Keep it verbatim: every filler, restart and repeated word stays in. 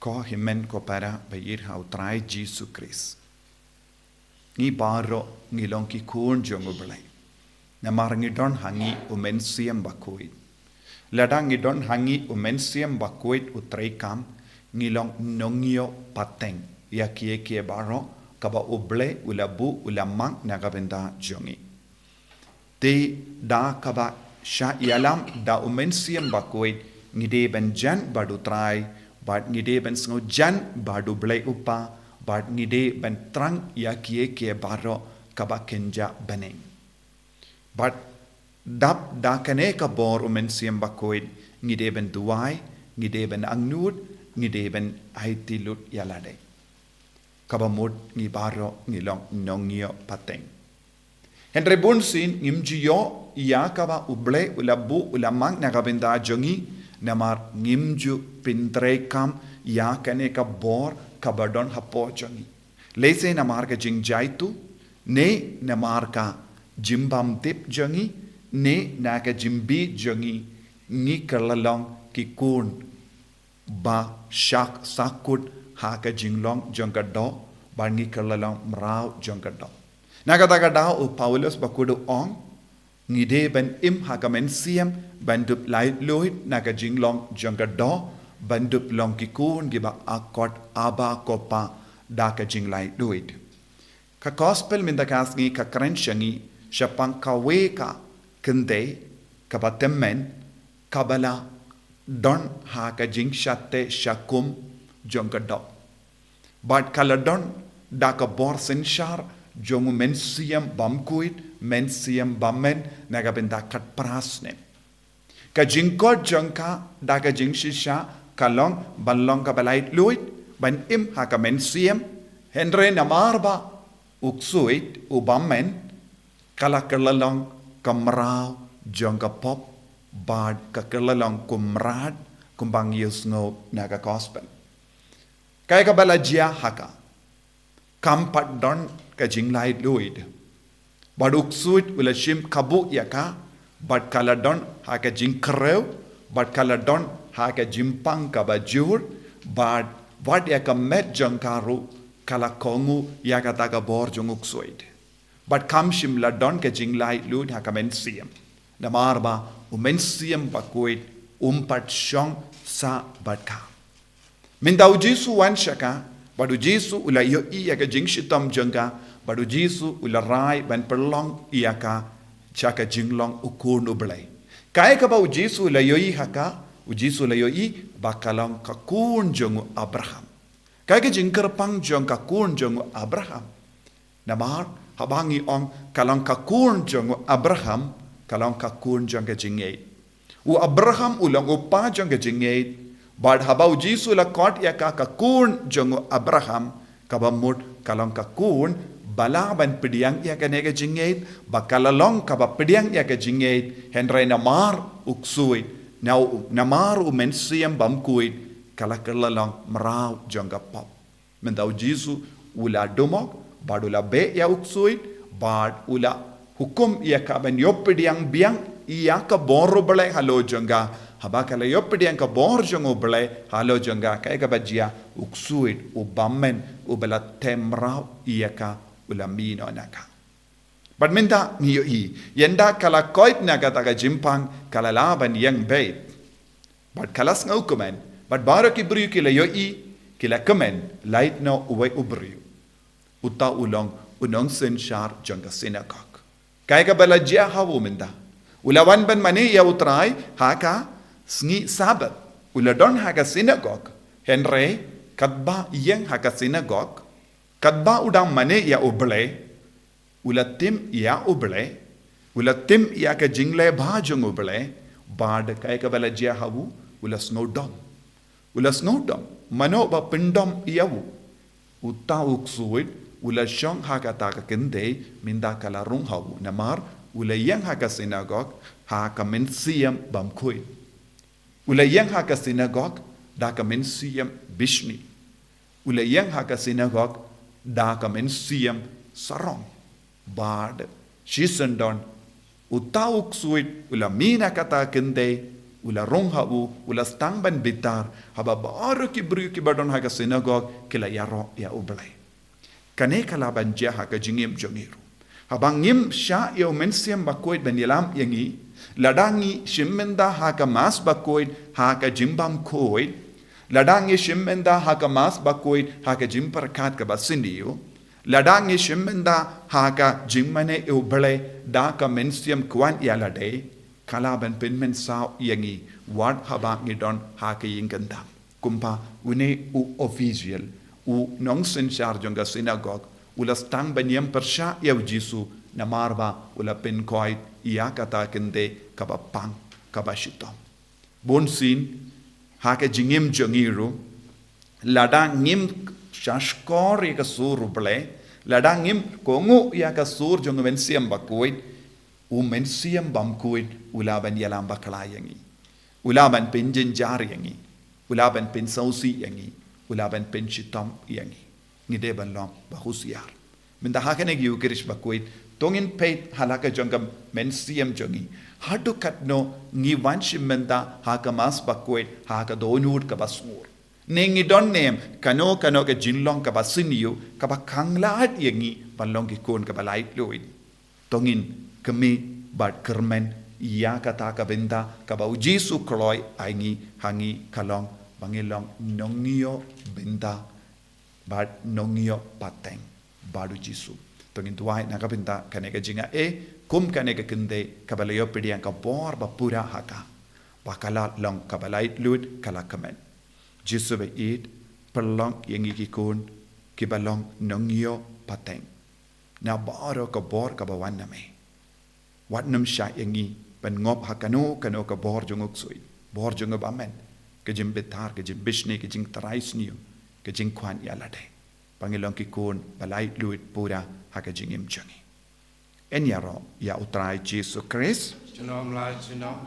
Ko hynmen ko para ba ïeit ha u Trai Jisu Khrist. Ngi baroh ngi long ki khun jong u Blei. Namar ngi don ha ngi u Mynsiem Bakhuid. Lada ngi don ha ngi u Mynsiem Bakhuid u treikam, ngi long nongïoh pateng ïa kiei kiei baroh kaba u Blei u la buh u la mang na ka bynta jong ngi. Te da kaba shah ïalam da u Mynsiem Bakhuid ngi dei ban jan bad u Trai, bad ngi dei ban sngew jan bad u Blei u Kpa, bad ngi dei ban thrang ïa kiei kiei baroh kaba kynja bneng. Bad dap da kane ka bor u Mynsiem Bakhuid ngi dei ban duwai, ngi dei ban angnud, ngi dei ban aiti lut ïa lade. Kaba mut ngi baroh ngi long nongïoh pateng. Hynrei bunsien ngim ju ïoh ïa kaba u Blei u la buh u la mang na ka bynta jong ngi, namar ngim ju pyntreikam ïa kane ka bor kaba don hapoh jong ngi. Lehse namar ka jingjaituh, ne namar ka jingbymdip jong ngi, ne na ka jingbieit jong ngi, ngi kylla long ki khun ba shah sahkut ha ka jinglong jong ka doh, bad ngi kylla long mraw jong ka doh. Na kata ka daw u Paulus ba khuid u ong, ngi dei ban im ha ka mynsiem, ban dup laitluid na ka jinglong jong ka doh, ban dup long ki khun kiba akot Abba ko Kpa da ka jinglaitluid. Ka gospel mynta ka sngi ka kren sha ngi shaphang kawei ka kynthei kaba tymmen, kaba la don ha ka jingshate shakum jong ka doh. Bad ka la don da ka bor synshar jong u Mynsiem Bakhuid, Mynsiem Bymmen na ka bynta khatphra snem. Ka jingkhot jong ka da ka jingshisha ka long ban long kaba laitluid, ban im ha ka mynsiem, hynrei namar ba u ksuid u bymmen, ka la kylla long ka mraw jong ka pop, bad ka kylla long kum mrad, kumba ngi ïohsngew na ka gospel. Kaei kaba la jia ha ka? Kam pat don ka jinglaitluid. Bad u ksuid u la shim kabu ïa ka, bad ka la don ha ka jingkhrew, bad ka la don ha ka jingpang kaba jur, bad wat ïa ka met jong ka ruh ka la kohnguh ïa kata ka bor jong u ksuid. Bad kam shym la don ka jinglaitluid ha ka mynsiem. Namar ba u Mynsiem Bakhuid um pat shong sah bad ka. Mynta u Jisu u wan sha ka, bad u Jisu u la ïohi ïa ka jingshitom jong ka, bad u Jisu u la rai ban pynlong ïa ka sha ka jinglong u khun u Blei. Kaei kaba u Jisu u la ïohi ha ka, u Jisu u la ïohi ba ka long ka khun jong u Abraham. Kaei ka jingkyrpang jong ka khun jong u Abraham? Namar haba ngi ong ka long ka khun jong u Abraham, ka long ka khun jong ka jingngeit. U Abraham u long u kpa jong ka jingngeit. Bad haba u Jisu u la khot ïa ka ka khun jong u Abraham, kaba mut ka long ka khun ba lah ban pdiang ïa kane ka jingngeit, ba ka la long kaba pdiang ïa ka jingngeit, hynrei namar u ksuid, na u, namar u Mynsiem Bakhuid, ka la kylla long mraw jong ka pop. Mynta u Jisu u la dumok, bad u la beh ïa u ksuid, bad u la hukum ïa ka ban ïoh pdiang biang ïa ka bor u Blei halor jong ka. Haba ka la ïoh pdiang ka bor jong u Blei halor jong ka, kaei kaba jia? U ksuid u bymmen uba la them mraw ïa ka u la mih noh na ka. Bad mynta ngi ïohi, ynda ka la koit na kata ka jingpang, ka la lah ban ïeng beit. Bad ka la sngewkmen, bad baroh ki briew ki la ïohi, ki la kmen, lait noh uwei u briew. Uta u long u nongsynshar jong ka synagog. Kaei kaba la jia ha u mynta? U la wan ban mane ïa u Trai ha ka sngi Sabbath. U la don ha ka synagog. Hynrei katba ïeng ha ka synagog, katba u dang mane ïa u Blei, u la tim ïa u Blei, u la tim ïa ka jingleh bha jong u Blei, bad kaei kaba la jia ha u, u la sngewdom. U la sngewdom, mano ba pyndom ïa u? Uta u ksuid u la shong ha kata ka kynthei, mynta ka la rung ha u, namar u la ïeng ha ka synagog ha ka mynsiem bymkhuid. U la ïeng ha ka synagog da ka mynsiem bishni. U la ïeng ha ka synagog da ka mynsiem sarong. Bad shisyndon uta u ksuid u la mih na kata ka kynthei, U la rung ha u, u la sdang ban bitar, haba baroh ki briew kiba don ha ka synagog ki la ïaroh ïa U Blei. Kane ka lah ban jia ha ka jingim jong ngi ruh. Haba ngim shah ïa U Mynsiem Bakhuid ban ïalam ïa ngi, lada ngi shim bynta ha ka Mass Bakhuid ha ka jingbymkhuid, lada ngi shim bynta ha ka Mass Bakhuid ha ka jingpyrkhat kaba sniew, lada ngi shim bynta ha ka jingmane ïa U Blei da ka mynsiem kwah ïa lade, ka lah ban pynmynsaw ïa ngi wat haba ngi don ha ka ïing kyndang. Kumba une u official, u nongsynshar jong ka synagog, u la sdang ban ïam pyrshah ïa U Jisu, namar ba u la pynkoit ïa kata ka kynthei kaba pang, kaba shitom. Bunsien, ha ka jingim jong ngi ruh, lada ngim shahshkor ïa ka sur U Blei, lada ngim kohnguh ïa ka sur jong U Mynsiem Bakhuid, U Mynsiem Bymkhuid u lah ban ïalam bakla ïa ngi. U lah ban pynjynjar ïa ngi. U lah ban pynsngewsih ïa ngi. U lah ban pynshitom ïa ngi. Ngi dei ban long ba husiar. Mynta ha kane ka Ïukharist Bakhuid, to ngin peit ha la ka jong ka mynsiem jong ngi. Haduh katno ngi wan shim bynta ha ka Mass Bakhuid ha ka dohnud kaba sngur. Ne ngi don ne em, kano kano ka jinglong kaba sniew, kaba khanglad ïa ngi ban long ki khun kaba laitluid. To ngin kmie bad kyrmen ïa kata ka bynta kaba U Jisu u kloi ïa ngi, ha ngi ka long ba ngin long nongïoh bynta bad nongïoh pateng bad U Jisu. To ngin duwai na ka bynta kane ka jingaiei, kum kane ka kynthei kaba la ïoh pdiang ka bor ba pura ha ka, ba ka la long kaba laitluid, ka la kmen. Jisu ba ïeit, pynlong ïa ngi ki khun kiba long nongïoh pateng na baroh ka bor kaba wan na me. Wat nym shah ïa ngi ban ngop ha kano kano ka bor jong u ksuid, bor jong u bymman, ka jingbitar, ka jingbishni, ka jingtrai sniew, ka jingkwah ïa lade. Ba ngin long ki khun ba laitluid pura ha ka jingim jong ngi. Yn ïaroh ïa U Trai Jisu Khrist. Junom la junom.